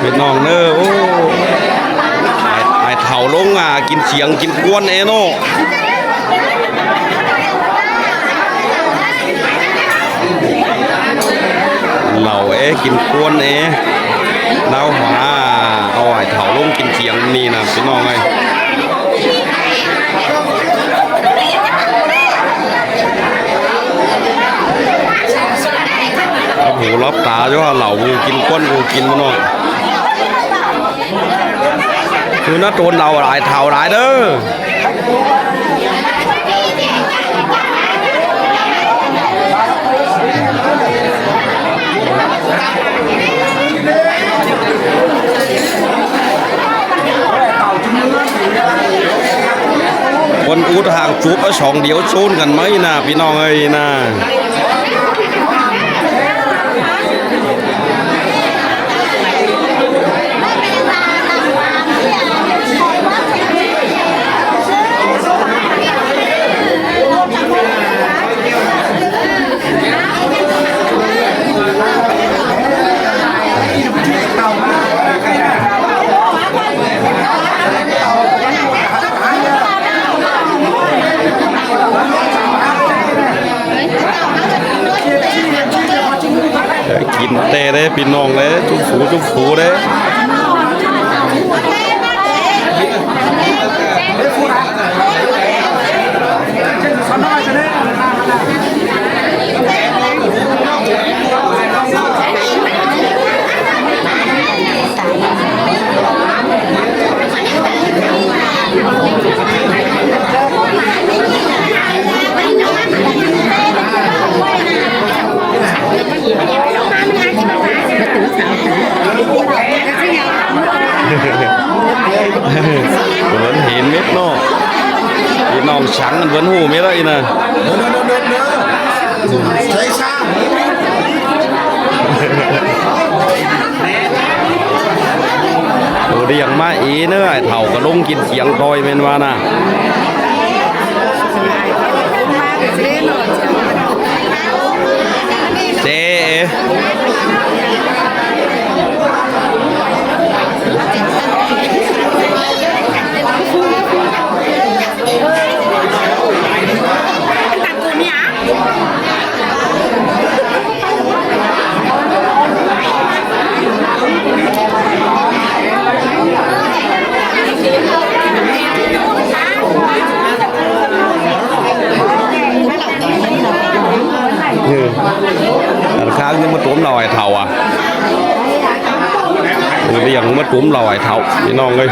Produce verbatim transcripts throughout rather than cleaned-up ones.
ꞌPi ꞌnọng ꞌnớ, ꞌô, ải, ải thảu ꞌlống, à, kin siêng kin ꞌcuốn é ꞌnớ. Lảu é kin ꞌcuốn é. ꞌNáo hua, au ải thảu ꞌlống kin siêng ꞌnị ꞌnạ, ꞌpi ꞌnọng ơi. Lắp hu lắp ta ꞌchớ lảu ꞌnị kin ꞌcuốn ꞌnị kin ꞌmá ꞌnọng. Cứ ꞌná ꞌtốn lảu ải thảu lai ꞌnớ. ꞌPứng út hang chụp ꞌa song điêu ꞌsốn căn ꞌmá ꞌnạ, ꞌpi ꞌnọng ơi ꞌnạ. Kin ꞌtẹ ꞌlế ꞌpi ꞌnọng ꞌlế, ꞌchum phủ ꞌchum phủ ꞌlế. Vẫn hên mết ꞌnớ. ꞌPi ꞌnọng sắng vẫn hù mết ꞌlạ ꞌnị ꞌnạ. Ơ, đi ꞌnhắng ꞌmá ꞌnị ꞌnớ, ải thảu ꞌcọ ꞌlống kin siêng ꞌtoi ꞌmen ꞌva ꞌnạ. Té. Ăn kháng ꞌnhắng ꞌmá tốm lỏ ải thảu à. Đi ꞌnhắng ꞌmá tốm lỏ ải thảu, ꞌpi ꞌnọng ơi.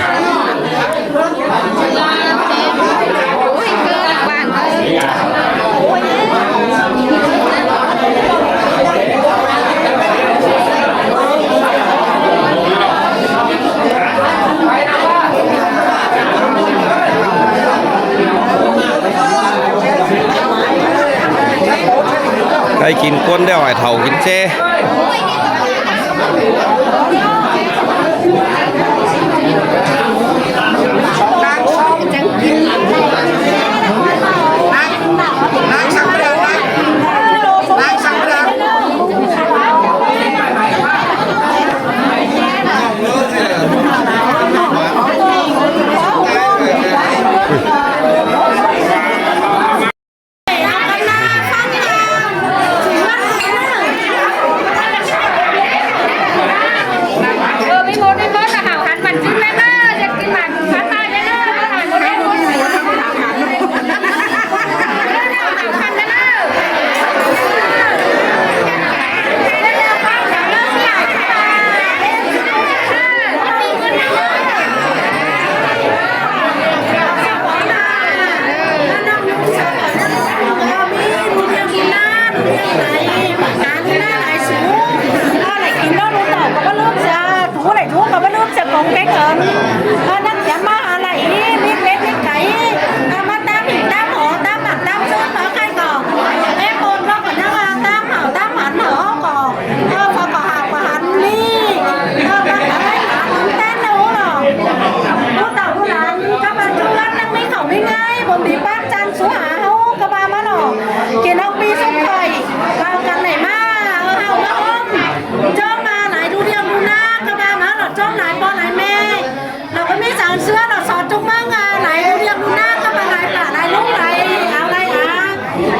Cái kin ꞌcuốn đeo ải thảu kin ꞌchế. ꞌChốm lai ꞌpo lai ꞌme, lỏ ꞌcọ ꞌmí săng ꞌsứa lỏ sọt ꞌchung ꞌmướng, lai ꞌlụk ꞌliệng ꞌlụk ꞌnáng ꞌcọ pá lai pá lai ꞌlống lai ao lai a,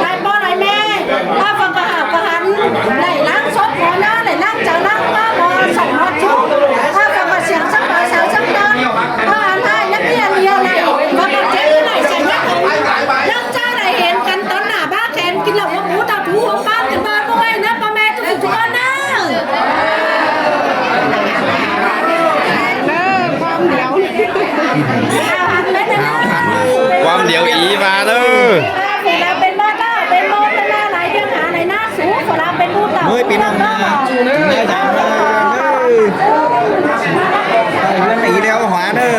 lai ꞌpo lai ꞌme. ꞌA, ꞌphắng ꞌcọ ꞌhặc ꞌcọ hăn, lai ꞌláng sốt ꞌmo ꞌnớ, lai ꞌláng chaư ꞌláng ꞌmo ꞌmo sỏng ꞌmo ꞌchú. ꞌA, ꞌphắng ꞌcọ siêng sắp ꞌpa sáo sắp ꞌtọn, ꞌcọ hăn ꞌhại ꞌnhắng ꞌliệng ꞌliêu lai, ꞌphắng ꞌcọ chếp ꞌcọ lai siêng ꞌnhắng, ꞌláng chaư lai hên căn tón nả bá khen kin lỏ ꞌmú tao thú hốm ꞌpán căn ꞌbọn ꞌmướng ꞌnớ, ꞌpo ꞌme ꞌchu phủ ꞌchu ꞌcốn ꞌnớ. ꞌQuám điêu ꞌí ꞌva ꞌnớ. ꞌMới ꞌpi ꞌnọng ꞌnớ, ꞌmới dáng ꞌnớ. ꞌToi ꞌhướn ꞌí ꞌlẹo ꞌhua ꞌnớ.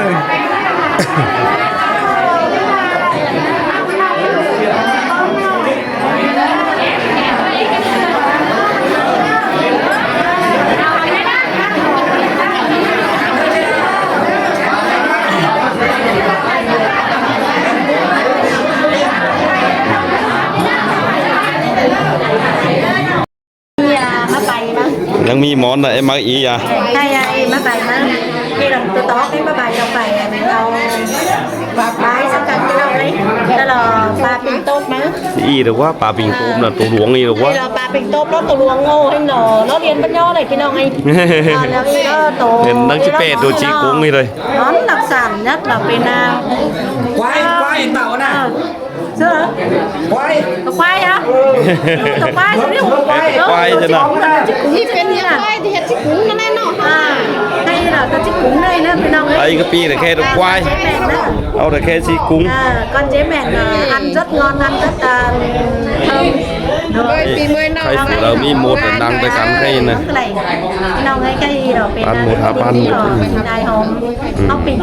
ꞌNhắng ꞌmí món ꞌnớ ꞌmá ꞌí a. ꞌMá pay ꞌmá. ꞌMí lỏng tua tó ꞌmá pay lỏng pay, au. ꞌPa ꞌpay sắp cắn ꞌpi ꞌnọng ꞌnớ. ꞌTớ lỏ ꞌpa ping tốp ꞌmá. ꞌÍ được ꞌquá, ꞌpa ping tốp ꞌnớ, tô luống ꞌí được ꞌquá. ꞌTớ lỏ ꞌpa ping tốp ꞌnớ, tô luống ꞌngộ ꞌhêng lỏ, ꞌnớ ꞌliến bát ꞌnhó ꞌnớ ꞌpi ꞌnọng ꞌnớ. ꞌLẹo ꞌí ꞌnớ tô. Nên đang ꞌchí pet tô ꞌchí cúng ꞌí thôi. Món đặc sản nhất là bên, à, ꞌquái, ꞌquái tảo ꞌnớ. Sứa hả? ꞌQuái. Tàu ꞌquái hả? Tàu ꞌquái chứ ꞌquái. ꞌQuái chứ ꞌnớ. Tàu ꞌquái thì hết ꞌchí cúng nó ꞌnớ ꞌnọ. À, hay là tàu ꞌchí cúng đây ꞌnớ ꞌpi ꞌnọng ꞌnớ. Ai ꞌcọ ꞌpi ꞌnớ khe tàu ꞌquái. Au ꞌnớ khe ꞌchí cúng. À, con dế mèn, à, ăn rất ngon, ăn rất, à, thơm. Rồi, ꞌpi ꞌmơi ꞌnọng. Khay phủ đaư ꞌmí một ꞌnớ, đang tái cắn khay ꞌnớ. ꞌPi ꞌnọng ơi, khay ꞌnớ ꞌpi ꞌnọng. Ăn một hả, ăn một. Đai hòm. Hóc ꞌpi kin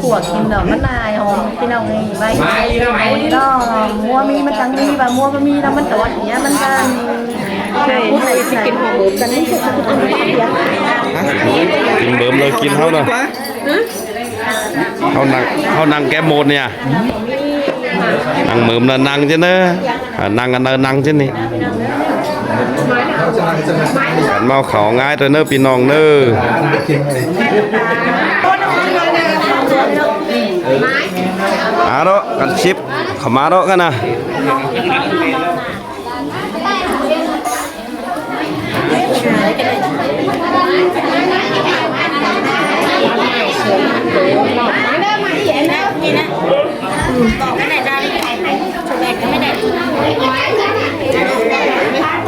khuôn kin ꞌnọng ꞌmắn đai hòm. ꞌPi ꞌnọng ơi, ꞌvạy ꞌnọng ꞌmưa ꞌmí ꞌmắn chắng ꞌmí, ꞌva ꞌmưa ꞌmắn ꞌmí ꞌnọng ꞌmắn tỏ ꞌnhá ꞌmắn ꞌva. Kin hòm ꞌmớm căn. Kin ꞌmớm ꞌnớ kin ꞌháu ꞌnớ. ꞌHáu nẳng, ꞌháu nẳng ké một ꞌnị. Nẳng ꞌmớm ꞌnớ nẳng chứ ꞌnớ. À, nẳng ăn ꞌnớ nẳng chứ ꞌnị. Ăn ꞌmá khảu ꞌngai thôi ꞌnớ ꞌpi ꞌnọng ꞌnớ. À đó, căn ship. Khảu ꞌmá đó căn à.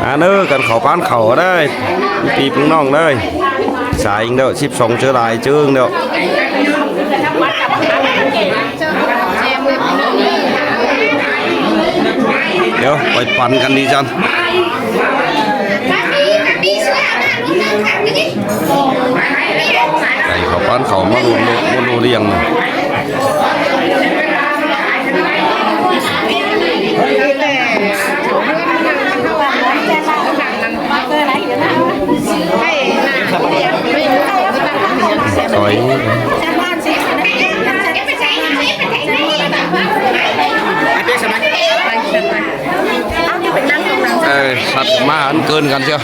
À, ꞌnớ căn khảu ꞌpán khảu ꞌnớ. ꞌPi ꞌpứng ꞌnọng ꞌnớ. Sai ꞌnhính đéo, síp song ꞌchớ lai ꞌchớ ꞌnhính đéo. Điêu, ꞌvạy păn căn đi chăn. Đảy khảu ꞌpán khảu ꞌmá ꞌlụk ꞌlụk ꞌmá ꞌlụk ꞌliệng. Ôi. Ê, sắt ꞌmá ăn cơn căn ꞌchưa.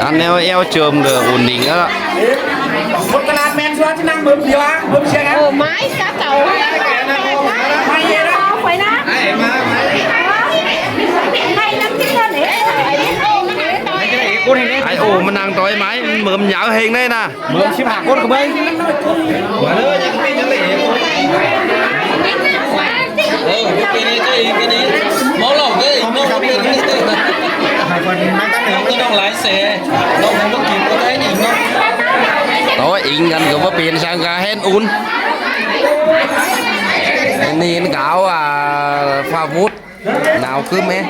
Ăn eo, eo chơm được ổn định đó. Một cái lát men xóa chứ năng bấm điều á, bấm xe á. Ồ, máy cá tàu. Máy gì đó. Phải đó. Hay lắm chứ con ấy. Ai ổ mà năng tói máy, bấm nhớ hình đây nè. Mướn síp hả cốt của bây. Máu lỏng đấy, máu lỏng đấy. Nó không lái xe, nó không có kịp có cái nhìn nó. Đó, ính ngăn của bác Pin sang gà hên ún. Nên cáo à, pha vút. Nao cứ mé.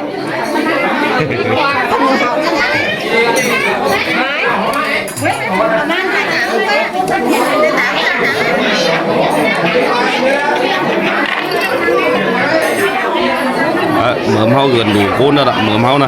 Ờ, mớm ꞌháu gần đủ cốn đó, mớm ꞌháu nè.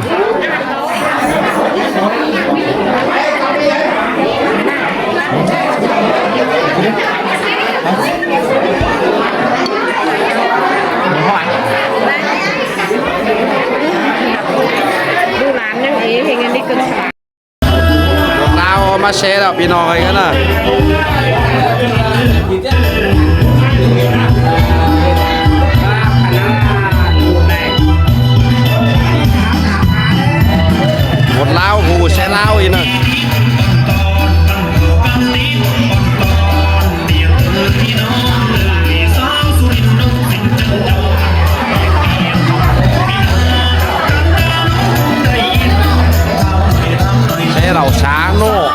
Một áo mà xe đó, pi nói cái đó. Một áo hù xe áo gì nữa. Xe đào sáng nô.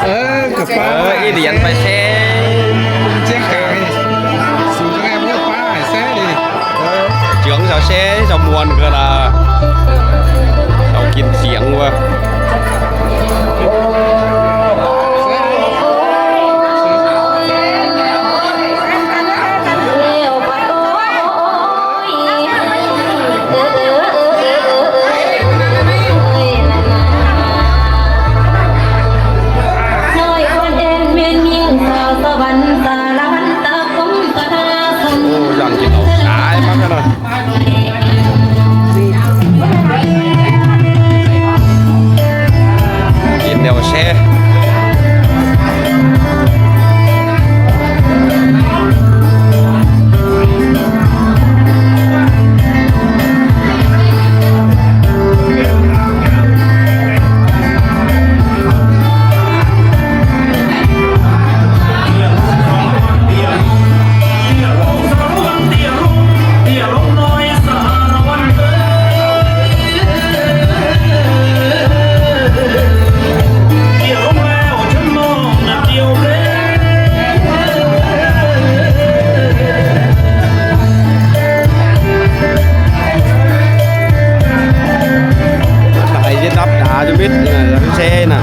Ơ, cặp ba. Ơ, ý điện phải xe. Xe cả đi. Xuống cái em nước ba phải xe đi. Ơ, trưởng sao xe, sao muôn cơ là. Sao kín tiếng quá. Ôi, dọn cái nấu sai mắc cái đó. Kín đeo xe. Thầy với tóc đã cho biết là xe nè.